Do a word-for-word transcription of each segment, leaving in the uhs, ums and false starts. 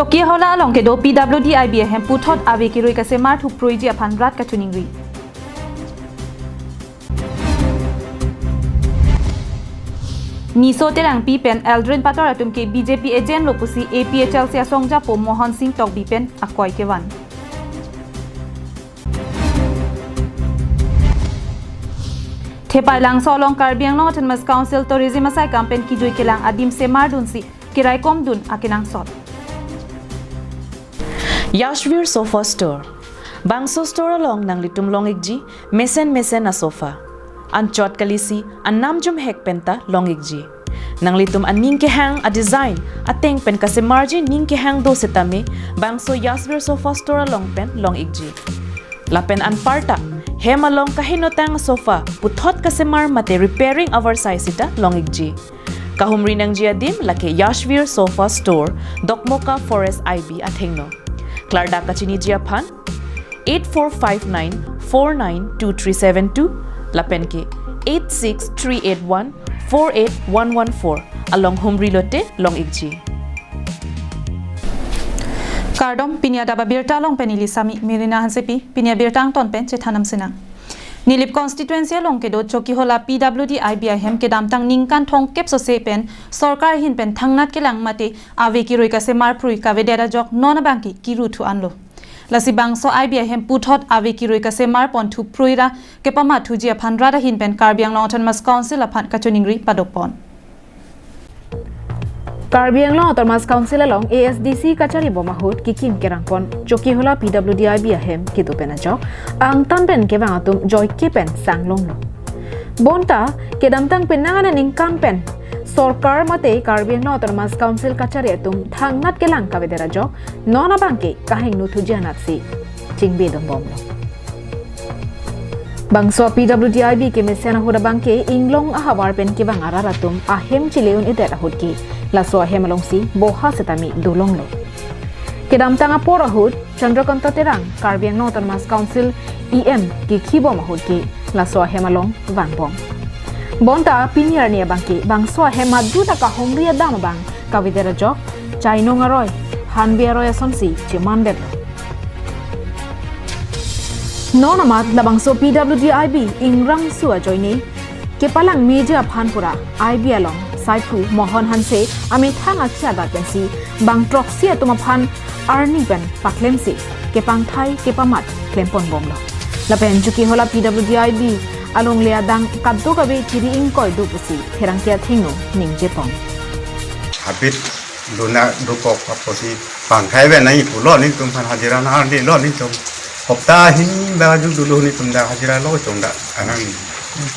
Chokihola along kedo P W D I B ahem puthot ave kirui kasemar thuproiji aphan rat kachiningri. Niso Terangpi pen Eldrin Pator atum ke B J P agent lo pusi A P H L C asong japo Mohan Singh Tokbi pen akoi kevan. Thepai Langso along Karbi Anglong Autonomous Council Tourism asaikam pen kijui kelang adim semar dunsi keraikom dun akenangsot. Yashvir Sofa Store. Bangso store along nanglitum long-ikji mesen mesen asofa. Anchot kalisi anam jumhek penta long-ikji. Nanglitum aning kehang adesign ateng pen kasemarji ning kehang do setame bangso Yashvir Sofa Store along pen long-ikji. Lapen anparta hem along kahenotang sofa puthot kasemar mate repairing avar sai sita long-ikji. Kahumri nangji adim lake Yashvir Sofa Store, Dokmoka Forest I B athengno. Klardak kachiniji aphan eight four five nine four nine two three seven two lapen ke eight six three eight one four eight one one four along humri lote long-ikji. Kardom, pini adap abirta along pen ili sami Mirina Hansepi, pini abirta angton pen chethanam sinang. Nilip constituency along kedo Chokihola P W D I B ahem kedamtang ningkan thomkep sose pen sorkar ahin pen thangnat kelang mate ave kirui kasemar phrui kavedet ajok non abangke kiru thu anlo. Lasi bangso I B ahem puthot ave kirui kasemar pon thuprui ra kepamat thuji aphan rat ahin pen Karbi Anglong Autonomous Council aphan kachiningri padopon. Karbi Anglong Autonomous Council along A S D C kachari bom ahut kikim kerang pon Chokihola P W D I B ahem kedo pen ajok angtan pen kevang atum joike pen sanglonglo. Bonta kedamtang penang aningkan pen sorkar mate Karbi Anglong Autonomous Council kachari atum thangnat kelang kavedet ajok non abangke kahingno thuji anatsi chingbe dun bomlo. Bangso P W D I B kemesen ahut abangke inglong ahavar pen kevang arat atum ahem chele un-edet ahut ke laso ahem alongsi boha setame dolonglo. Kedamtang apor ahut Chandrakanta Terang, Karbi Anglong Autonomous Council E M kekhi bom ahut ke laso ahem along vangbom. Bonta pini arni abangke bangso ahem adun akahumri adam abang kavedet ajok chainong aroi, hanbe aroi asonsi chemandetlo. Non amat labangso P W D I B ingrangso ajoine kepalang meji aphan pura I B along saiphu Mohon Hanse amethang achi adat pensi bang throksi atum aphan arni pen paklemsi kepangthai kepamat klempon bomlo. Lapen Chokihola P W D I B alongle adang kadokave chiri ingkoi do pusi pherangke athengno ningjepon. Habit dona dokok apotsi pangthai ave nai pulo nelitum aphan hajira nangdelo nelitum. Hopta hini baju dulu nelitum dak hajira lo chongdak anang.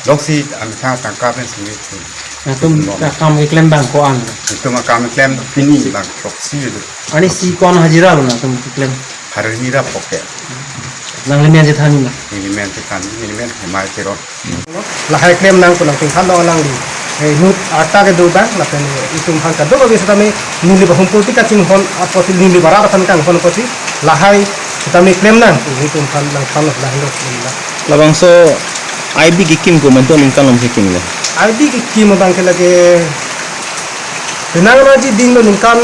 Loksi amethang tangka pensi nelitum. Nangtum akam keklem bang ko-an? Nelitum akam keklem pini bang throksi do. Anisi ko-an hajira lo nangtum keklem? Hari ini ra poke. Nanglimen chethan ma? Nelimen chethan, nelimen Hemai Teron. Lahai klem nang kunang tingkhan dong nangli. Eh, inut arta kedo bang, lapen itum aphan kadokave setame neli bahum pulti kachinghon apotsi neli barat aphan kanghon apotsi lahai setame klem nang, itum aphan nangthan lahai lo klem nang. Labangso I B kekim ko menton ningkan lom kekim le? I B kekim abangke lake penang raji ding lo ningkan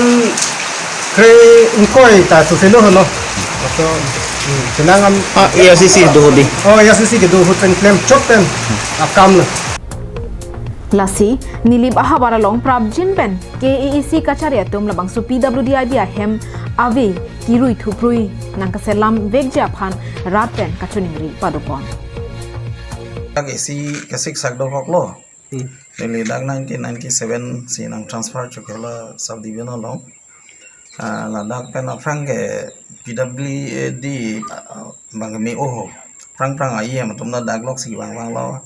kre ingkoi ta suselo hono. So, hmm, penang am- Ah, A R C C do hodi. Oh, A R C C kedo ahut pen klem chot pen akam lo. Lasi, Nilip ahavar along prapjin pen K A A C kachari atum labangso P W D I B ahem ave kirui thuprui nangkaselam vekji aphan rat pen kachiningri padopon. Dak isi kesik sak dokok lo. Hmm. Neli dak nineteen ninety-seven si nang transfer Chokihola subdivision along. Ah, ladak pen aphrang ke P W D, ah, bang keme oho. Aphrang aphrang ayi em atum ladak lok si vang vanglo.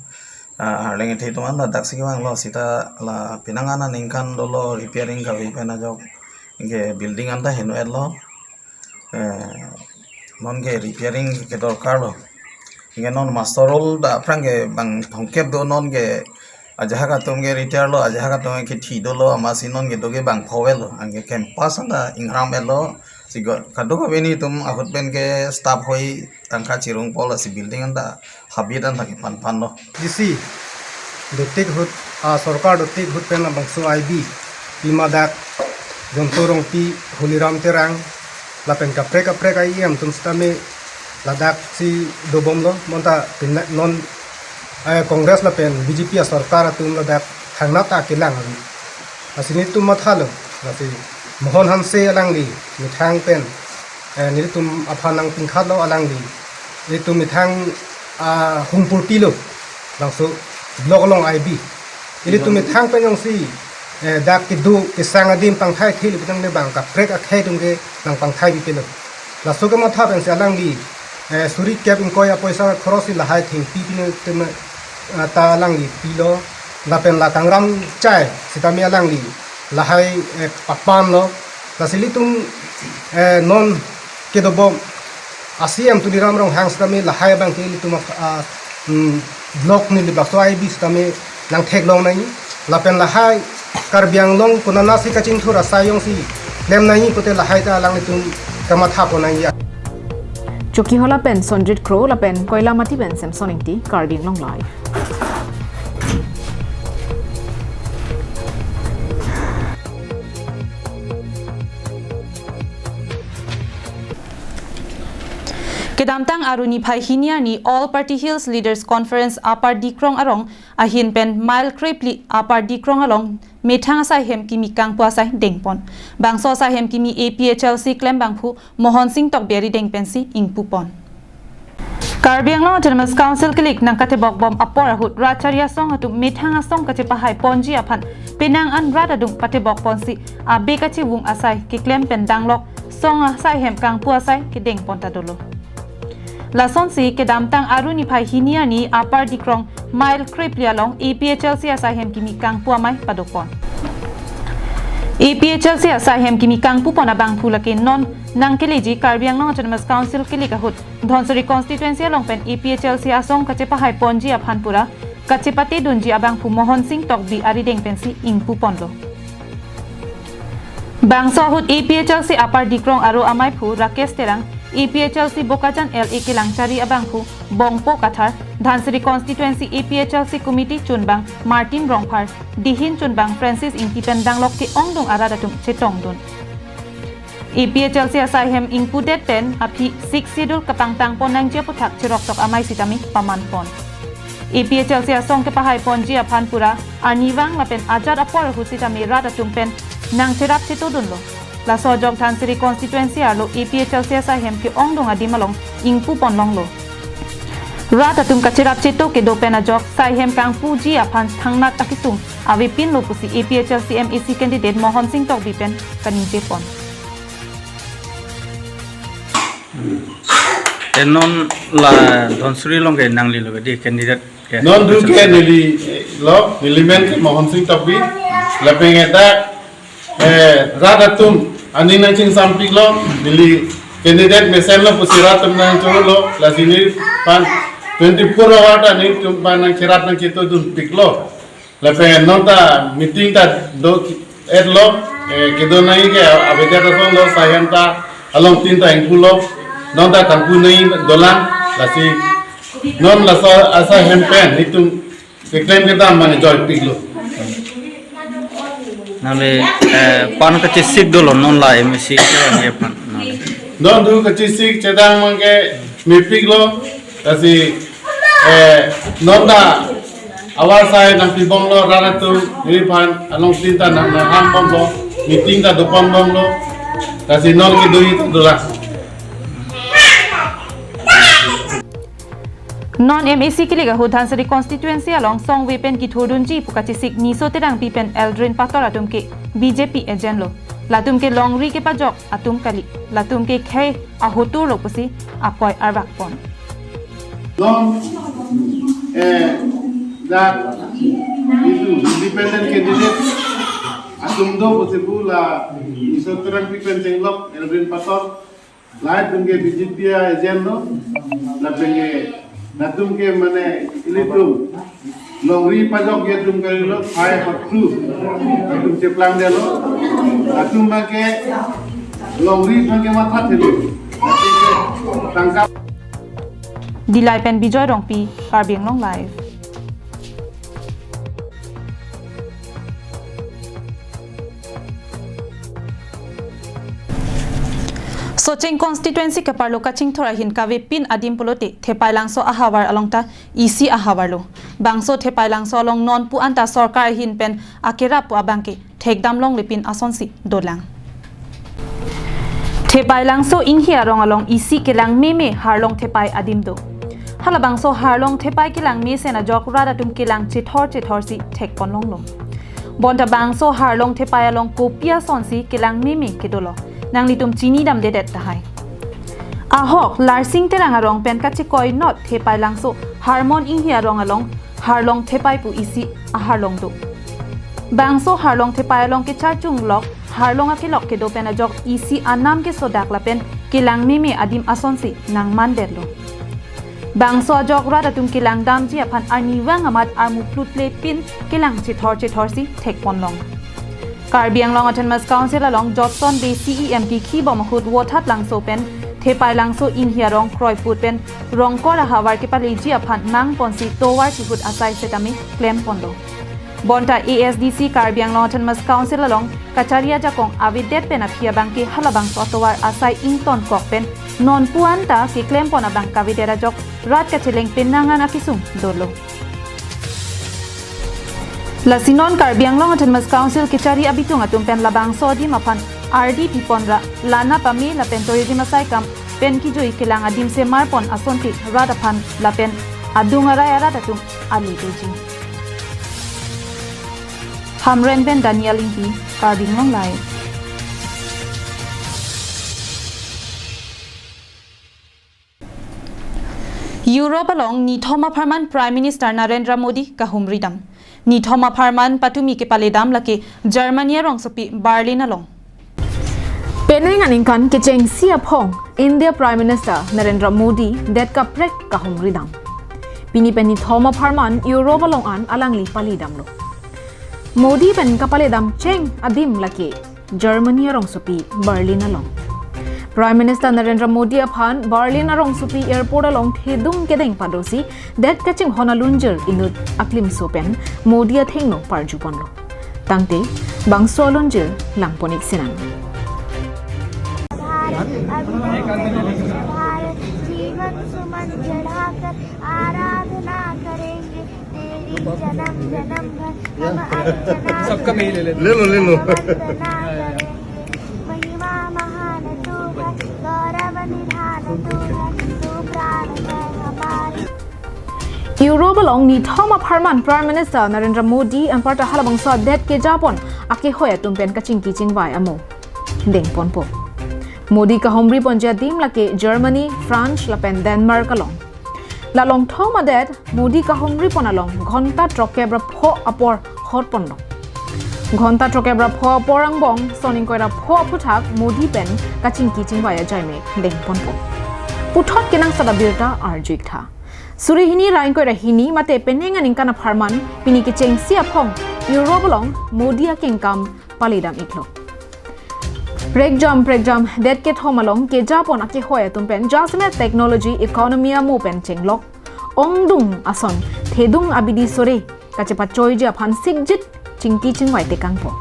Ah, arleng ethe atum an ladak si vanglo. Sita la penang aningkan dolo repairing kave pen ajok ke building anta heno-etlo. Eh, non ke repairing ke dorkar lo. Anke non muster roll dak aphrang ke bang thomkep do non ke ajahak atum ke retire lo, ajahak atum ke thi dolo, amatsi non kedo ke bang pho-etlo. Anke campus anta ingram-etlo. Si go, kadokave nelitum ahut pen ke staff hoi tangka chirung pol si building anta habit anta kepan pan lo. D C dotik ahut, ah, sorkar dotik ahut pen labangso I B pima dak Jonto Rongpi, Holiram Terang, lapen kaprek kaprek a-E M atum sitame ladak si dobomlo, bonta pinla-, non, eh, Congress lapen B J P asorkar atum ladak thangnat ta kelang avi. Lasi nelitum mathalo, lasi Mohon Hanse alangli methang pen, eh, nelitum aphan nangpingkhatlo alangli. Nelitum methang, ah, hungpurtilo, bangso block along I B. Ilitum methang pen jongsi, eh, dak kedo kesang adim pangthai thil pitang le bang kaprek akhei atum ke nangpangthai pipelo. Laso kematha pensi alangli, eh, suri kep ingkoi apoisa khoros si lahai thengpi pine tem, ah, ta alangli pilo. Lapen la kangram chai sitame alangli lahai, eh, papanlo. Lasi ilitum, eh, non kedobom a-C M Tuliram Ronghang sitame lahai abang ke ilitum, ah, mm, block ni libak so I B sitame nangtheklong nangji. Lapen lahai Karbi Anglong konatsi kachingthur asai jongsi klem nangji pute lahai ta alanglitum kamatha pon nangji. Chokihola pen Sonjit Kro lapen Koilamati pen Samson Ingti, Karbi Anglong Live. Kedamtang Aru niphai hini arni All Party Hills Leaders Conference Upper Dikrong arong ahin pen mile krephli Upper Dikrong along methang asai hem kimi kangpu asai dengpon. Bangso asai hem kimi A P H L C klem abangphu Mohon Sing Tokbi arideng pensi ingpupon. Karbi Anglong Autonomous Council kelik nangkatebok bom apor ahut rat chari asong atum methang asong kachepahai ponji aphan penang an rat adung patebok ponsi abe kachevung asai keklem pen danglok song asai hem kangpu asai kedengpon ta dolo. Lasonsi kedamtang Aru niphai hini arni Upper Dikrong mile krephli along A P H L C asai hem kimi kangpu amei padopon. A P H L C asai hem kimi kangpupon abangphu lake non nangkeleji Karbi Anglong Autonomous Council kelik ahut Dhansiri constituency along pen A P H L C asong kachepahai ponji aphan pura kachepate dunji abangphu Mohon Sing Tokbi arideng pensi ingpuponlo. Bangso ahut A P H L C Upper Dikrong aro ameiphu Rakesh Terang, A P H L C Bokajan L A kelang chari abangphu Bongpo Kathar, Dhansiri constituency A P H L C committee chunbang Martin Rongphar, dihin chunbang Francis Ingti pen danglok ke-ongdung arat atum chetongdun. A P H L C asai hem ingpudet pen aphi Sixth Schedule kapangtangpon nangji aputhak cheroktok amei sitame pamanpon. A P H L C asong kepahai ponji aphan pura arnivang lapen ajat apor ahut sitame rat atum pen nangcherap chetodunlo. Laso ajok Dhansiri constituency arlo A P H L C asai hem ke-ongdung adim along ingpupon longlo. Rat atum kacherap cheto kedo pen ajok sai hem kangpuji aphan thangnat akisung avepinlo pusi A P H L C M A C candidate Mohon Sing Tokbi pen kaningjepon. Te non la Dhansiri along ke nanglelo ke di candidate ke? Non du ke nelilo, neli men ke Mohon Sing Tokbi, lapen ke dak, eh, rat atum aning nangchingsampiklo, neli candidate mesenlo pusi rat atum nangcholo, lasi neliphan twenty-four hour ta nelitum aphan nangcherap nangchetodunpiklo. Lapen non ta meeting ta do-etlo, eh, kedo nangji ke avedet asonlo, sai hem ta alongtin ta ingpulo, non ta kangpu nangji dolang, lasi non laso asai hem pen nelitum keklem kedam mane joipiklo. Nangli, eh, pan kachesik dolo non la M A C ke aphan nangli? Non du kachesik chedang abang ke mepiklo, lasi, eh, non ta awar sai nangpibomlo rat atum, neliphan alongtin ta nang, nanghambomlo, meeting ta doponbomlo, lasi non kedoji ta dolang. Non M A C kelik ahut Dhansiri constituency along songve pen kithurdunji pu kachesik Niso Terangpi pen Eldrin Pator atum ke B J P agent lo. Latum ke longri kepajok atum kali. Latum ke khei ahotur lo pusi akoi arvakpon. Non, eh, dak itu independent candidate atum do pusi pu la Niso Terangpi pen chenglok Eldrin Pator. Lahai atum ke B J P agent lo, lapen ke latum ke mane ilitum longri pajokji atum kalilo, phai hotru atum cheplangdetlo, latum abang ke longri abang ke mathathelo, tangka. Dillai pen Bijoy Rongpi, Karbi Anglong Live. Socheng constituency keparlo kachingthur ahin kavepin adim pulote Thepailangso ahavar along ta isi ahavar lo. Bangso Thepailangso along non pu anta sorkar ahin pen akerap pu abangke thekdam longlepin asonsi dolang. Thepailangso Inghi arong along isi kelang meme Harlong Thepai adim do. Halabangso Harlong Thepai kelang mesen ajok rat atum kelang chethor chethor si thekpon longlo. Bonta bangso Harlong Thepai along kopi asonsi kelang meme kedolo, nanglitum chini damdedet tahai. Ahok Larsing Terang arong pen kachekoi not Thepailangso Harmon Inghi arong along Harlong Thepai pu isi aharlong do. Bangso Harlong Thepai along kecharchunglok harlong akelok kedo pen ajok isi anam kesodak lapen kelang meme adim asonsi nangmandetlo. Bangso ajok rat atum kelang damji aphan arnivang amat armu plutlepin kelang chethor chethor si thekpon long. Karbi Anglong Autonomous Council along Jotson Bey C E M kikhi bom ahut Vothatlangso pen Thepailangso Inghi arong kroiput pen Rongkor ahavar kepaleji aphan nangponsi tovar chihut asai setame klempon do. Bonta A S D C Karbi Anglong Autonomous Council along kachari ajakong avedet pen aphi abangke halabangso atovar asai ingtonkok pen non pu anta keklempon abang kavedet ajok rat kacheleng penang an akesung dolo. Lasi non Karbi Anglong Autonomous Council kechari abitung atum pen labangso adim aphan ardi piponra lana pame lapen tourism asai kam pen kijui kelang adim semarpon asonte rat aphan lapen adung arai arat atum ali doji. Hamren pen Daniel Ingti, Karbi Anglong Live. Europe along nithom apharman Prime Minister Narendra Modi kahumri dam. Nithom apharman patumi kepaledam lake Germany arongsopi Berlin along. Penang aningkan kechengsi aphong India Prime Minister Narendra Modi det kaprek kahumri dam. Pini pen nithom apharman Europe along an alangli paledamlo. Modi pen kapaledam cheng adim lake Germany arongsopi Berlin along. Prime Minister Narendra Modi aphan Berlin arongsopi airport along thedung kedeng padosi det kachinghon alunjir inut aklimso pen Modi athengno parjuponlo. Tangte bangso alunjir langpon-ik sinang. Bharat अभिनंदन भारत, जीवन सुमन चढ़ाकर आराधना करेंगे तेरी जन्म जन्म भर हम अर्चना सबका मैं ही ले लेता हूँ। ले लो, ले लो। वंदना करेंगे। महिमा महान तू है, गौरव निधान तू है, तू प्राण है हमारे। Europe along nithom apharman Prime Minister Narendra Modi anparta halabangso adet kejapon akehoi atum pen kachingki chingvai amo dengponpo. Modi kahumri ponji adim lake Germany, France lapen Denmark along. La longthom adet Modi kahumripon along ghonta throkkep ra pho apor hotponlo. Ghonta throkkep ra pho apor angbong son ingkoi ra pho aphuthak Modi pen kachingki chingvai ajaimek dengponpo. Puthot kenangsot abirta arju-ik tha. Suri hini ra ingkoi ra hini mate penang aningkan apharman pini kechengsi aphong Europe along Modi akengkam paledam-iklo. Prekjam prekjam det kethom along kejapon akehoi atum pen jasemet technology, economy amo pen chenglok ongdung ason thedung abidi sore kachepachoiji aphan sikjit chingki chingvai tekangpo.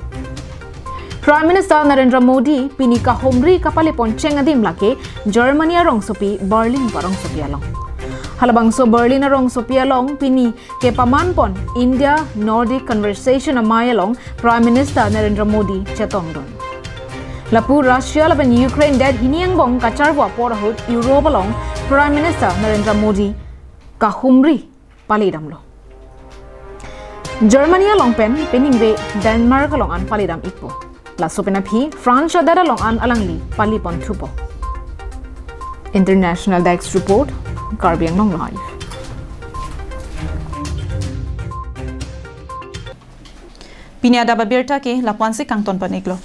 Prime Minister Narendra Modi pini kahumri kapalepon cheng adim lake Germany arongsopi Berlin pu arongsopi along. Halabangso Berlin arongsopi along pini kepamanpon India Nordic Conversation amei along Prime Minister Narendra Modi chetongdun. Lapu Russia lapen Ukraine det hini angbong kacharvo apor ahut Europe along Prime Minister Narendra Modi kahumri paledamlo. Germany along pen peningve Denmark along an paledam-ikpo. Laso pen aphi France adet along an alangli paleponthupo. International Desk Report, Karbi Anglong Live. Pini adap abirta ke lapu-ansi kangtonpon-iklo.